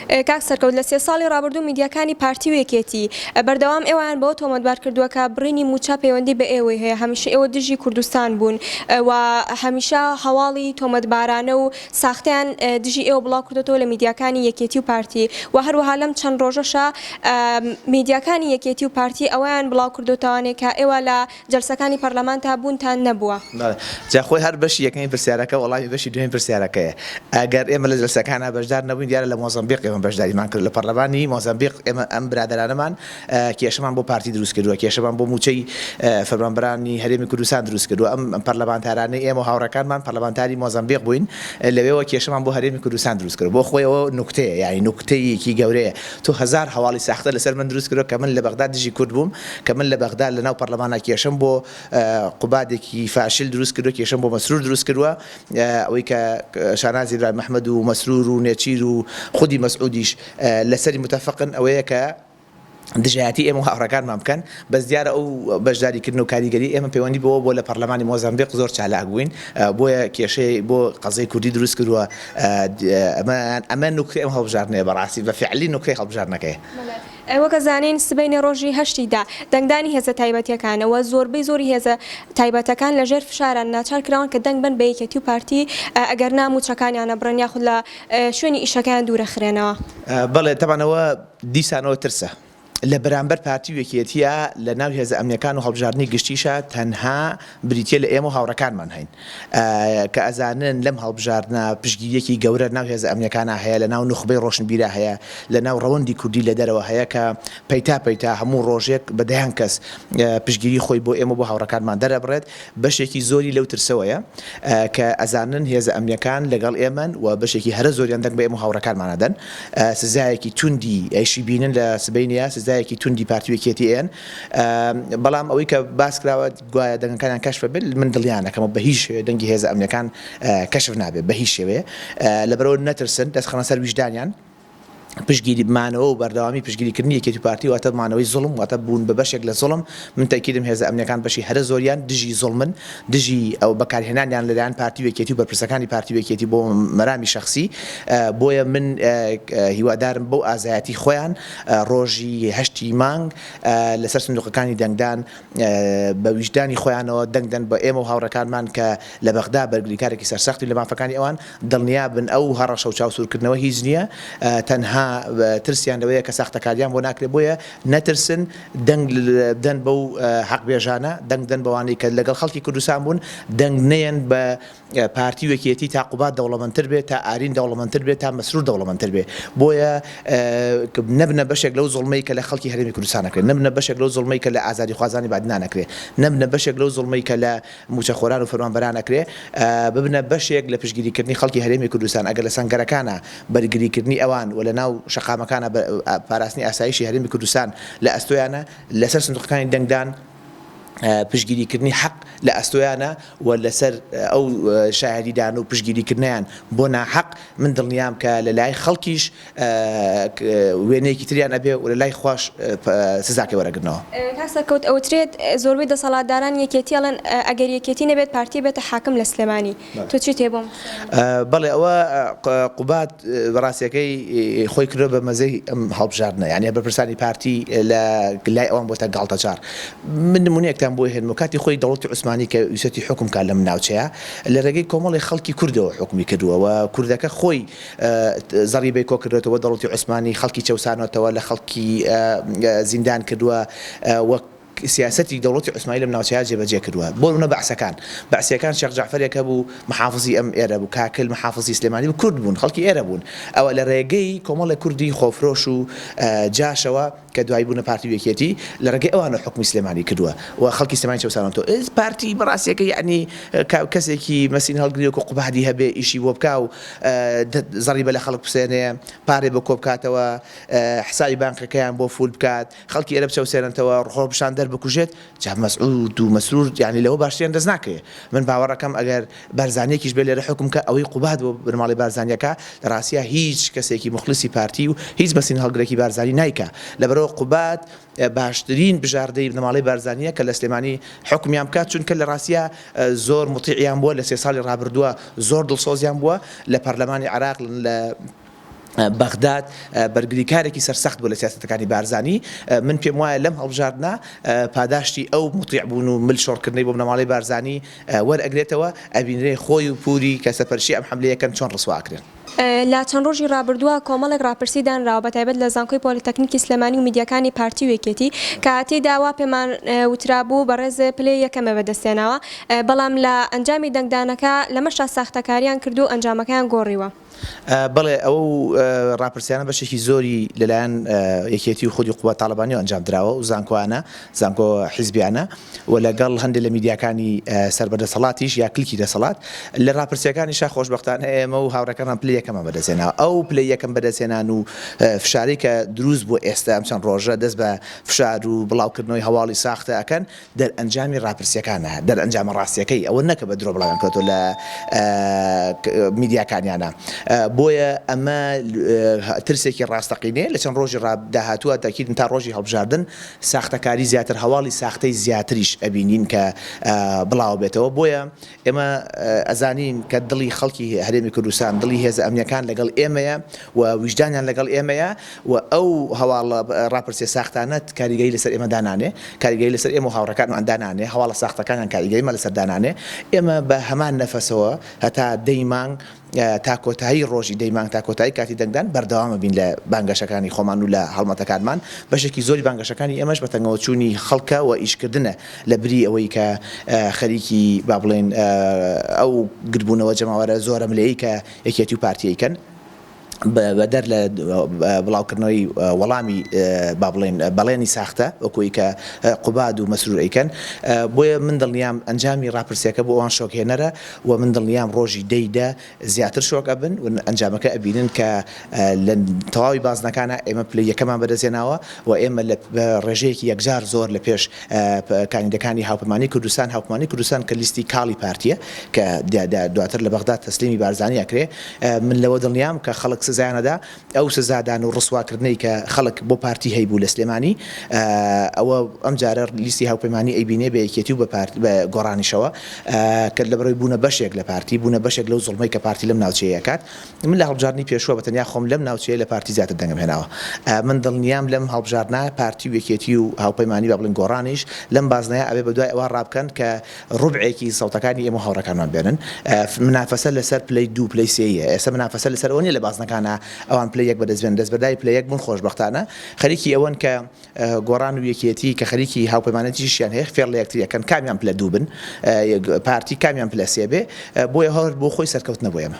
کاک سەرکەوت لە سێ ساڵی ڕابردوو میدیاکانی پارتی و یەکێتی بەردەوام ئێوەیان بەوە تۆمەتبار کردووە کە بڕینی مووچە پەیوەندی بە ئێوەی هەیە، هەمیشە ئێوە دژی کوردستان بوون و هەمیشە هەواڵی تۆمەتبارانە و ساختەیان دژی ئێوە بڵاو کردۆتەوە لە میدیاکانی یەکێتی و پارتی و هەروەها لەم چەند ڕۆژەشا میدیاکانی یەکێتی و پارتی ئەوەیان بڵاو کردۆتەوانێ کە ئێوە لە جەلسەکانی پەرلەمانتا بوونتان نەبووە. بەڵێ. جا خۆی هەر بەشی یەکەمی پرسیارەکە وەڵامی بەشی دووەمی پرسیارەکەیە. ئەگەر ئێمە لە جەلسەکانا بەشدار نەبووین دیارە لە مۆزەمبیق ئێمە بەشداریمان کرد. لە پەرلەمانی مۆزەمبیق ئێمە ئەم برادەرانەمان کێشەمان بۆ پارتی دروست کردووە، کێشەمان بۆ مووچەی فەرمانبەرانی هەرێمی کوردستان دروست کردووە. ئەم پەرلەمانتارانەی ئێمە و هاوڕێکانمان پەرلەمانتاری مۆزەمبیق بووین، لەوێوە کێشەمان بۆ هەرێمی کوردستان دروست کردووە. بۆ خۆی ئەوە نوکتەیە، یانی نوکتەیەکی گەورەیە. تۆ هەزار هەواڵی ساختە لەسەر من دروست کردووە کە من لە بەغدا دژی کورد بووم، کە من لە بەغدا لە ناو پەرلەمانا کێشەم بۆ قوبادێکی فاشل دروست کردووە، کێشەم بۆ مەسرور دروست کردووە، ئەوەی کە شاناز ئیبراهیم ئەحمەد و مەسرور و نێچیر و خودی مەسعودیش لەسەری متەفقن ئەوەیە کە دژایەتی ئێمە و هاوڕێکانمان بکەن، بەس دیارە ئەو بەشداریکردن و کاریگەری ئێمە پەیوەندی بەوە بووە لە پەرلەمانی مۆزەمبیق زۆر چالاک بووین، بۆیە کێشەی بۆ قەزیەی کوردی دروست کردووە، ئەمە ئەمە نوکتەی ئەم هەڵبژاردنەیە بەڕاستی بە فیعلی نوکتەی هەڵبژاردنەکەیە. وەک ئەزانین سبەینێ ڕۆژی هەشتی دا دەنگدانی هێزە تایبەتیەکانە و زۆربەی زۆری هێزە تایبەتەکان لە ژێر فشاران ناچار کراون کە دەنگ بەن بە یەکێتی و پارتی ئەگەر نا موچەکانیان ئەبڕن یاخود لە شوێنی ئیشەکەیان دوورەخرێنەوە. بەڵێ تەبعەن ئەوە دیسانەوە ترسە لە بەرامبەر پارتی و یەکێتیە لە ناو هێزە ئەمنیەکان و هەڵبژاردنی گشتیشا تەنها بریتیە لە ئێمە و هاوڕێکانمان هەین کە ئەزانن لەم هەڵبژاردنە پشتگیریەکی گەورە ناو هێزە ئەمنیەکانا هەیە لە ناو نوخبەی ڕۆشنبیرا هەیە لە ناو ڕەوەندی کوردی لە دەرەوە هەیە کە پەیتا پەیتا هەموو ڕۆژێک بە دەیان کەس پشتگیری خۆی بۆ ئێمە و بۆ هاوڕێکانمان دەرەبڕێت بەشێکی زۆری لەو ترسەوەیە کە ئەزانن هێزە ئەمنیەکان لەگەڵ ئێمەن و بەشێکی هەرە زۆریان دەنگ بە ئێمە و هاوڕێکانمان ئەدەن سزایەکی توندی ئەیشی بینن لە سبەینێ سزایەکی توندی پارتی و یەکێتی ئەیەن بەڵام ئەوەی کە باس کراوە گوایە دەنگەکانیان کەشف بێت من دڵنیا نەکەمەوە بە هیچ شێوەیە دەنگی هێزە ئەمنیەکان کەشف نابێت بە هیچ شێوەیە لەبەرئەوە نەترسن دەست خەنە سەر ویژدانیان پشتگیری مانەوە و بەردەوامی پشتگیری کردنی یەکێتی و پارتی واتە مانەوەی زوڵم واتە بوون بە بەشێک لە زوڵم من تەئکیدم هێزە ئەمنیەکان بەشی هەرە زۆریان دژی زوڵمن دژی ئەو بەکارهێنانیان لەلایەن پارتی و یەکێتی و بەرپرسەکانی پارتی و یەکێتی بۆ مەرامی شەخسی بۆیە من هیوادارم بەو ئازایەتی خۆیان ڕۆژی هەشتی مانگ لەسەر سندوقەکانی دەنگدان بە ویژدانی خۆیانەوە دەنگ دەن بە ئێمە و هاوڕێکانمان کە لە بەغدا بەرگریکارێکی سەرسەختین لە مافەکانی ئەوان، دڵنیا بن ئەو هەڕەشە و چاوسوورکردنەوە هیچ نییە، تەنها ترسیان لەوەیە کە ساختەکاریان بۆ ناکرێت، بۆیە نەترسن دەنگ بدەن بەو حەقبێژانە، دەنگ بدەن بەوانەی کە لەگەڵ خەڵکی کوردستان بوون، دەنگ نەیەن بە پارتی و یەکێتی تا قوباد دەوڵەمەندتر بێت، تا ئارین دەوڵەمەندتر بێت، تا مەسرور دەوڵەمەندتر بێت. بۆیە نەبنە بەشێک لەو زوڵمەی کە لە خەڵکی هەرێمی کوردستان ئەکرێت، نەبنە بەشێک لەو زوڵمەی کە لە ئازادیخوازانی بادینان ئەکرێت، نەبنە بەشێک لەو زوڵمەی کە لە مووچەخۆران و فەرمانبەران ئەکرێت، ببنە بەشێک لە پشتگیریکردنی خەڵکی هەرێمی کوردستان، ئەگەر لە سەنگەرەکانا بەرگریکردنی ئەوان و لە ناو شەقامەکانا پاراستنی ئاسایشی هەرێمی کوردستان لە ئەستۆیانە، لەسەر سندوقەکانی دەنگدان پشتگیریکردنی حەق لە ئەستۆیانە و لەسەر ئەو شایەدیدان و پشتگیریکردنیان بۆ ناحەق من دڵنیام کە لە لای خەڵکیش وێنەیەکی تریان ئەبێ و لە لای خواش سزاکەی وەرەگرنەوە. کاک سەرکەوت ئەوترێت زۆربەی دەسەڵاتدارانی یەکێتی ئەڵێن ئەگەر یەکێتی نەبێت پارتی ئەبێتە حاکم لە سلێمانی تۆ چیت هەیە بۆم قسەیانە؟ بەڵێ ئەوە قوباد ڕاستیەکەی خۆی کردوە بە مەزەی ئەم هەڵبژاردنە یانی بەرپرسانی پارتی لە لای ئەوان بۆتە گاڵتەجاڕ من نمونەیەکتان بۆ هێنمەوە کاتی خۆی دەوڵەتی عوسمانی کە ویستی حوکم کا لەم ناوچەیە لە ڕێگەی کۆمەڵی خەڵکی کوردەوە حوکمی کردووە و کوردەکە خۆی زەڕیبەی کۆکردۆتەوە دەوڵەتی عوسمانی خەڵکی چەوسانۆتەوە لە خەڵکی زیندان کردووە وەک سیاسەتی دەوڵەتی عوسمانی لەم ناوچەیە جێبەجێ کردووە. بۆ نموونە بەعسەکان. بەعسییەکان شێخ جەعفەرێک هەبوو محافزی ئەم ئێرە بوو، کاکل محافزی سلێمانی بوو، کورد بوون، خەڵکی ئێرە بوون. ئەوە لە رێگەی کۆمەڵێک کوردی خۆفرۆش و جاشەوە کە دوایی بوونە پارتی و یەکێتی، لە رێگەی ئەوانەوە حوکمی سلێمانی کردووە و خەڵکی سلێمانی چەوساندووەتەوە. پارتی بە راستییەکەی یەعنی کەسێکی مەسین هەڵگری وەکوو قوبادی هەبێ ئیشی بۆ بکا و زەڕیبە لە خەڵک بسێنێ، پارەی بۆ کۆ بکاتەوە، حسابی بانقەکەیان بۆ فول بکات، خەڵکی ئێرە بچەوسێننتەوە خۆپیشاندەر بکوژێت جا مەسعود و مەسرور یانی لەوە باشتریان دەست ناکەوێ من باوەڕەکەم ئەگەر بارزانیەکیش بێ لێرە حوکم کە ئەوەی قوباد بۆ بنەماڵەی بارزانیەکە لە ڕاستیا هیچ کەسێکی موخلیسی پارتی و هیچ مەسین هەڵگرێکی بارزانی نایکا لەبەرئەوە قوباد باشترین بژاردەی بنەماڵەی بارزانیە کە لە سلێمانی حوکمیان بکات چونکە لە ڕاستیا زۆر موتیعیان بووە لە سێ ساڵی ڕابردووە زۆر دڵسۆزیان بووە لە پەرلەمانی عێراق لە. بەغداد بەرگریکارێکی سەرسەخت بوو لە سیاسەتەکانی بارزانی، من پێم وایە لەم هەڵبژاردنە پاداشتی ئەو موتیع بوون و مل شۆڕکردنەی بۆ بنەماڵەی بارزانی وەرئەگرێتەوە، ئەبینرێ خۆی و پوری کە سەرپەرشی ئەم حەملەیە کەن چۆن ڕسوا ئەکرێن. لە چەند ڕۆژی ڕابردووە کۆمەڵێک ڕاپرسی دانراوە بەتایبەت لە زانکۆی پۆلیتەکنیکی سلێمانی و میدیاکانی پارتی و یەکێتی کە تێیدا وا پێمان وترابوو بەڕێز پلەی یەکەمە بەدەستهێناوە بەڵام لە ئەنجامی دەنگدانەکە لەمەشا ساختەکاریان کردوو و ئەنجامەکەیان گۆڕیوە. بەڵێ ئەو ڕاپرسیانە بەشێکی زۆری لەلایەن یەکێتی و خودی قوباد تاڵەبانیەوە ئەنجام دراوە و زانکۆیانە، زانکۆ حیزبیانە و لەگەڵ هەندێک لە میدیاکانی سەر بە دەسەڵاتیش یا کلکی دەسەڵات. لە ڕاپرسیەکانیشا خۆشبەختانە ئێمە و هاوڕێکانمان پلەی یەکەمان بەدەستهێناوە. ئەو پلەی یەکەم بەدەستهێنان و فشارەی کە دروست بووە ئێستا ئەم چەند ڕۆژە دەست بە فشار و بڵاوکردنەوەی هەواڵی ساختە ئەکەن، دەرئەنجامی ڕاپرسیەکانە، دەرئەنجامە ڕاستیەکەی ئەوە نەکە بە درۆ بڵاویان کردۆتەوە لە میدیاکانیانە، بۆیە ئەمە ترسێکی ڕاستەقینەیە لە چەند ڕۆژی داهاتووە تەئکیدم تا ڕۆژی هەڵبژاردن ساختەکاری زیاتر هەواڵی ساختەی زیاتریش ئەبینین کە بڵاوبێتەوە، بۆیە ئێمە ئەزانین کە دڵی خەڵکی هەرێمی کوردستان، دڵی هێزە ئەمنییەکان لەگەڵ ئێمەیە و ویژدانیان لەگەڵ ئێمەیە و ئەو هەواڵە ڕاپرسیە ساختانە کاریگەری لەسەر ئێمە دانانێ، کاریگەری لەسەر ئێمە و هاوڕێکانمان دانانێ، هەواڵە ساختەکانیان کاریگەریمان لەسەر دانانێ. ئێمە بە هەمان نەفەسەوە هەتا دەی مانگ تا کۆتایی ڕۆژی دەی مانگ تا کۆتایی کاتی دەنگدان بەردەوام ئەبین لە بانگەشەکانی خۆمان و لە هەڵمەتەکانمان. بەشێکی زۆری بانگەشەکانی ئێمەش بە تەنگەوەچوونی خەڵکە و ئیشکردنە لە بری ئەوەی کە خەریکی با بڵێین ئەو گردبوونەوە جەماوەرە زۆرەملێی کە یەکێتی و پارتی ئەیکەن بەدەر لە بڵاوکردنەوەی وەڵامی با بڵێین بەڵێنی ساختە وەکوی کە قوباد و مەسرور ئەیکەن بۆیە من دڵنیام ئەنجامی ڕاپرسیەکە بۆ ئەوان شۆکهێنەرە و من دڵنیام ڕۆژی دەی دە زیاتر شۆک ئەبن و ئەنجامەکە ئەبینن کە لە تەواوی بازنەکانا ئێمە پلەی یەکەمان بەدەستهێناوە و ئێمە لە ڕێژەیەکی یەکجار زۆر لە پێش کاندیدەکانی هاوپەیمانی کوردستان، هاوپەیمانی کوردستان کە لیستی کاڵی پارتیە کە دواتر لە بەغدا تەسلیمی بارزانی ئەکرێ، من لەوە دڵنیام کە خەڵک سزایان ئەدا، ئەو سزادان و ڕسواکردنەی کە خەڵک بۆ پارتی هەیبوو لە سلێمانی ئەوە ئەمجارە لیستی هاوپەیمانی ئەیبینێ بە یەکێتی و بە گۆڕانیشەوە کە لەبەرئەوەی بوونە بەشێک لە پارتی، بوونە بەشێک لەو زوڵمەی کە پارتی لەم ناوچەیە ئەکات. من لە هەڵبژاردنی پێشووە بە تەنیا خۆم لەم ناوچەیە لە پارتی زیاتر دەنگم هێناوە. من دڵنیام لەم هەڵبژاردنە پارتی و یەکێتی و هاوپەیمانی با بڵێین گۆڕانیش لەم بازنەیە ئەبێ بەدوای ئەوە ڕابکەن کە ڕوبعێکی سەوتەکانی ئێمە و هاوڕێکانمان بێنن. منافەسە لەسەر پلەی دوو پلەی سێیە. ئێستا منافەسە لەسەر ئەوە نیە لە بازنەکانا ئەوان پلەی یەک بەدەست بێنن. دەستبەرداری پلە یەک بوون خۆشبەختانە خەریکی ئەوەن کە گۆڕان و یەکێتی کە خەریکی هاوپەیمانێتیشیان هەیە فێڵ لە یەکتری ئەکەن کامیان پلە دوو بن پارتی کامیان پلە سێ بێ بۆیە هەر بۆ خۆی سەرکەوتنە بۆ ئێمە.